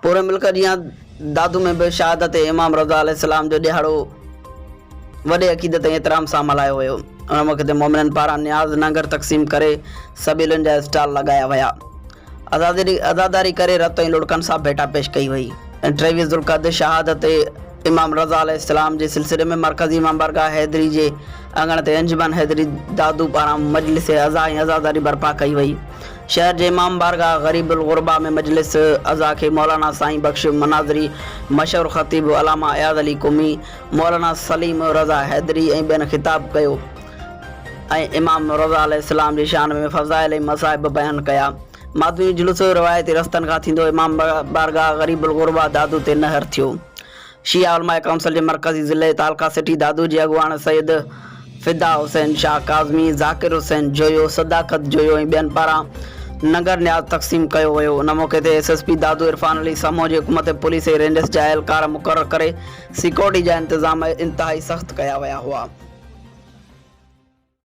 پوري ملڪ جيان دادو ۾ به شهادت امام رضا عليه السلام جو ڏهاڙو وڏي عقيدت ۽ احترام سان ملهايو ويو. ان موقعي تي مومنن پاران نياز ننگر تقسيم ڪري سبيلن جا اسٽال لڳايا ويا. عزاداري ڪري رت ۽ لڙڪن سان ڀيٽا پيش ڪئي وئي. 23 ذوالقعد شهادت امام رضا عليه السلام جي سلسلي ۾ مرڪزي امام بارگاهه حيدري جي اڱڻ تي انجمن حيدري دادو پاران مجلس عزا ۽ عزاداري برپا ڪئي وئي. شهر جي امام بارگاهه غريب الغرباء ۾ مجلس عزا کي مولانا سائين بخش مناظري، مشهور خطيب علامه اياز علي قمي، مولانا سليم رضا حيدري ۽ ٻين خطاب ڪيو ۽ امام رضا عليه السلام جي شان ۾ فضائل ۽ مصائب بيان ڪيا. ماتمي جلوس روايتي رستن کان ٿيندو امام بارگاهه غريب الغرباء دادو تي نهر ٿيو. شيعه علماء ڪائونسل جي مرڪزي ضلعي تعلقه سٽي دادو جي اڳواڻ سيد فدا حسين شاهه ڪاظمي، ذاڪر حسين جويو، صداقت جويو ۽ ٻين پاران ننگر نياز تقسيم ڪيو ويو. ان موقعي تي S S P Dadu Irfan Ali Samoon جي حڪم تي پوليس ۽ رينجرز جا اهلڪار مقرر ڪري سيڪيورٽي جا انتظام انتهائي سخت ڪيا ويا هئا.